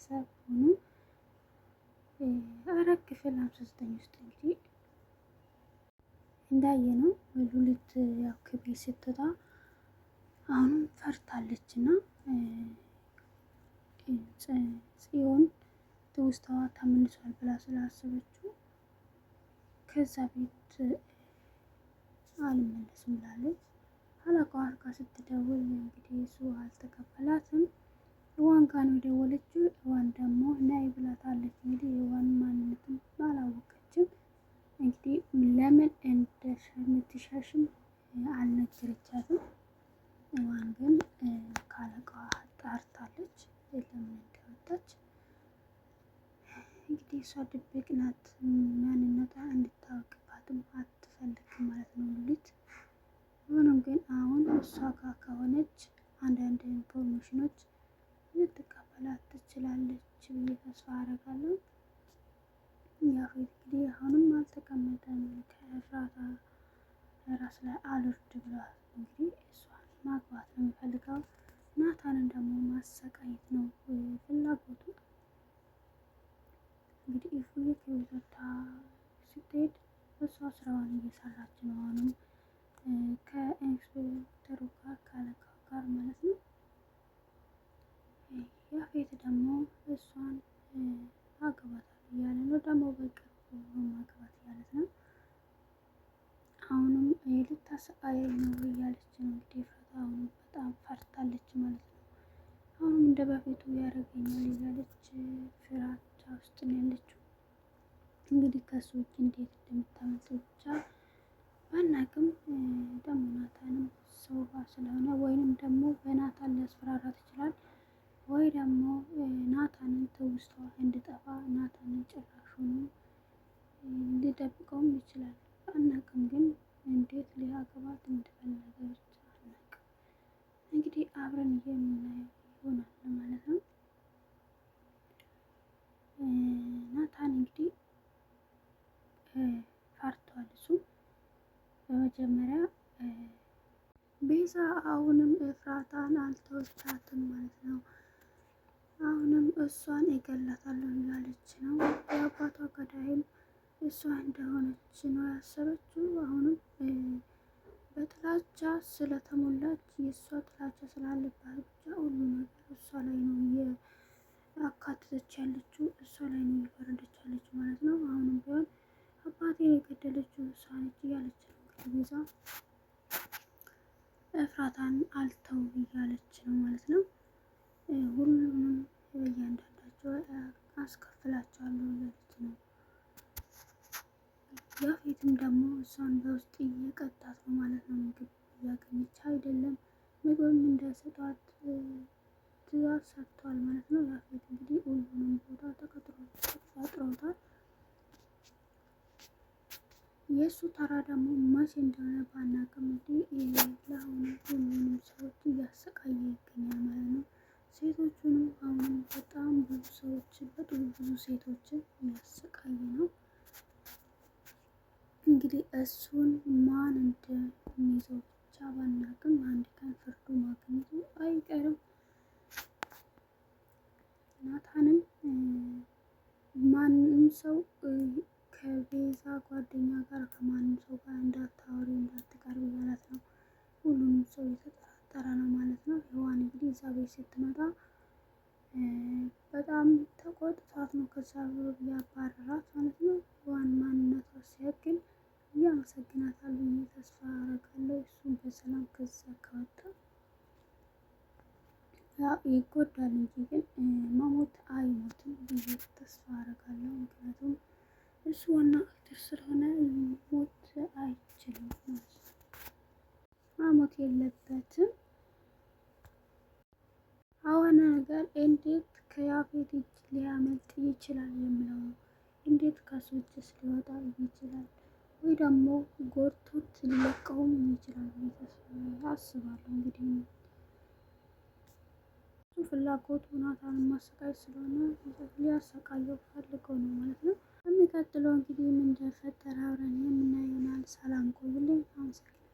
ቤተሰብ ሁኑ። ሐረግ ክፍል 59 ውስጥ እንግዲህ እንዳየነው ሉሊት ያው ከቤት ስትወጣ አሁንም ፈርታለች እና ጽዮን ትውስታዋ ተመልሷል ብላ ስላሰበችው ከዛ ቤት አልመለስም ብላለች። አለቃዋ ጋር ስትደውል እንግዲህ እሱ አልተቀበላትም። ዋን ጋር ነው የደወለችው። ዋን ደግሞ ነይ ብላታለች። እንግዲህ የዋን ማንነትም አላወቀችም። እንግዲህ ለምን እንደምትሸሽም አልነገረቻትም። ዋን ግን ካለቃዋ አጣርታለች ለምን እንደወጣች። እንግዲህ እሷ ድብቅ ናት፣ ማንነቷ እንድታወቅባትም አትፈልግም ማለት ነው ሉሊት። ሆኖም ግን አሁን እሷ ጋር ከሆነች አንዳንድ information ኖች ልትቀበላት ትችላለች ብዬ ተስፋ አደርጋለሁ። ያፌት እንግዲህ አሁንም አልተቀመጠም፣ ከኤፍራታ ራስ ላይ አልወርድ ብሏል። እንግዲህ እሷን ማግባት ነው የሚፈልገው፣ ናታንን ደግሞ ማሰቃየት ነው ፍላጎቱ። እንግዲህ ኢፉዬ ከቤት ወጥታ ስትሄድ እሷ ስራዋን እየሰራች ነው። አሁንም ከኢንስፔክተሩ ጋር ከአለቃው ጋር ማለት ነው። ያፌት ደግሞ እሷን አገባታለሁ እያለ ነው። ደግሞ በቅርቡ ማግባት እያለት ነው። አሁንም ልታሰቃየኝ ነው እያለች ነው። እንግዲህ ኤፍራታ አሁንም በጣም ፈርታለች ማለት ነው። አሁንም እንደ በፊቱ ያደርገኛል እያለች ፍራቻ ውስጥ ነው ያለችው። እንግዲህ ከሱ ውጭ እንዴት እንደምታመልጥ ብቻ ባናቅም ደግሞ ናታንም ሰው ጋር ስለሆነ ወይንም ደግሞ በናታን ሊያስፈራራት ይችላል ወይ ደግሞ ናታንን ትውስታዋ እንድጠፋ ናታንን ጭራሹኑ ሊደብቀውም ይችላል። አናቅም ግን እንዴት ሊያገባት እንደፈለገ ብቻ አናቅም። እንግዲህ አብረን የምናየው ይሆናል ማለት ነው። ናታን እንግዲህ ፈርቷል። እሱ በመጀመሪያ ቤዛ አሁንም ኤፍራታን አልተወቻትም ማለት ነው። አሁንም እሷን እገላታለሁ እያለች ነው። የአባቷ ገዳይም እሷ እንደሆነች ነው ያሰበችው። አሁንም በጥላቻ ስለተሞላች የእሷ ጥላቻ ስላለባት ብቻ ሁሉ ነገር እሷ ላይ ነው እያካተተች ያለችው፣ እሷ ላይ ነው እየፈረደች ያለችው ማለት ነው። አሁንም ቢሆን አባቴን የገደለችው እሷ ነች እያለች ነው እንግዲህ ቤዛ ኤፍራታን አልተው እያለች ነው ማለት ነው። ሁሉንም በእያንዳንዳቸው አስከፍላቸዋለሁ እያለች ነው። ያፌትም ደግሞ እሷን በውስጥ እየቀጣት ነው ማለት ነው። ምግብ እያገኘች አይደለም። ምግብም እንዳይሰጧት ትዕዛዝ ሰጥቷል ማለት ነው። ያፌት እንግዲህ ሁሉንም ቦታ ተቆጣጥሮታል። የእሱ ተራ ደግሞ መቼ እንደሆነ ባናውቅም እንግዲህ ለአሁኑ ሁሉንም ሰዎች እያሰቃየ ይገኛል ማለት ነው። ሴቶቹንም አሁንም በጣም ብዙ ሰዎችን በጣም ብዙ ሴቶችን እያሰቃየ ነው። እንግዲህ እሱን ማን እንደሚይዘው ብቻ ባናውቅም አንድ ቀን ፍርዱ ማግኘቱ አይቀርም። ናታንም ማንም ሰው ከቤዛ ጓደኛ ጋር ከማንም ሰው ጋር እንዳታወሪ እንዳትቀርብ እያላት ነው። ሁሉንም ሰው እየተጠራጠረ ነው ማለት ነው። ሔዋን እንግዲህ እዛ ቤት ስትመጣ በጣም ተቆጥቷት ነው ከዛ ያባረራት ማለት ነው። ሔዋን ማንነቷ ሲያቅ ግን እያመሰግናታል ብዬ ተስፋ አደርጋለሁ። እሱን በሰላም ከዛ ከወጣ ይጎዳል እንጂ ግን መሞት አይሞትም ብዬ ተስፋ አደርጋለሁ። ምክንያቱም እሱ ዋና actor ስለሆነ ሞት አይችልም ማለት ነው። መሞት የለበትም። አሁን ነገር እንዴት ከያፌት እጅ ሊያመልጥ ይችላል የሚለው ነው። እንዴት ከሱ እጅስ ሊወጣ ይችላል? ወይ ደግሞ ጎድቶት ሊለቀውም ይችላል ብዬ አስባለሁ። እንግዲህ እሱ ፍላጎቱ ናታንን ማሰቃየት ስለሆነ ሊያሰቃየው ፈልገው ነው ማለት ነው። የሚቀጥለው እንግዲህ ምን እንደተፈጠረ አብረን የምናየው ይሆናል። ሰላም ቆዩልኝ። አመሰግናለሁ።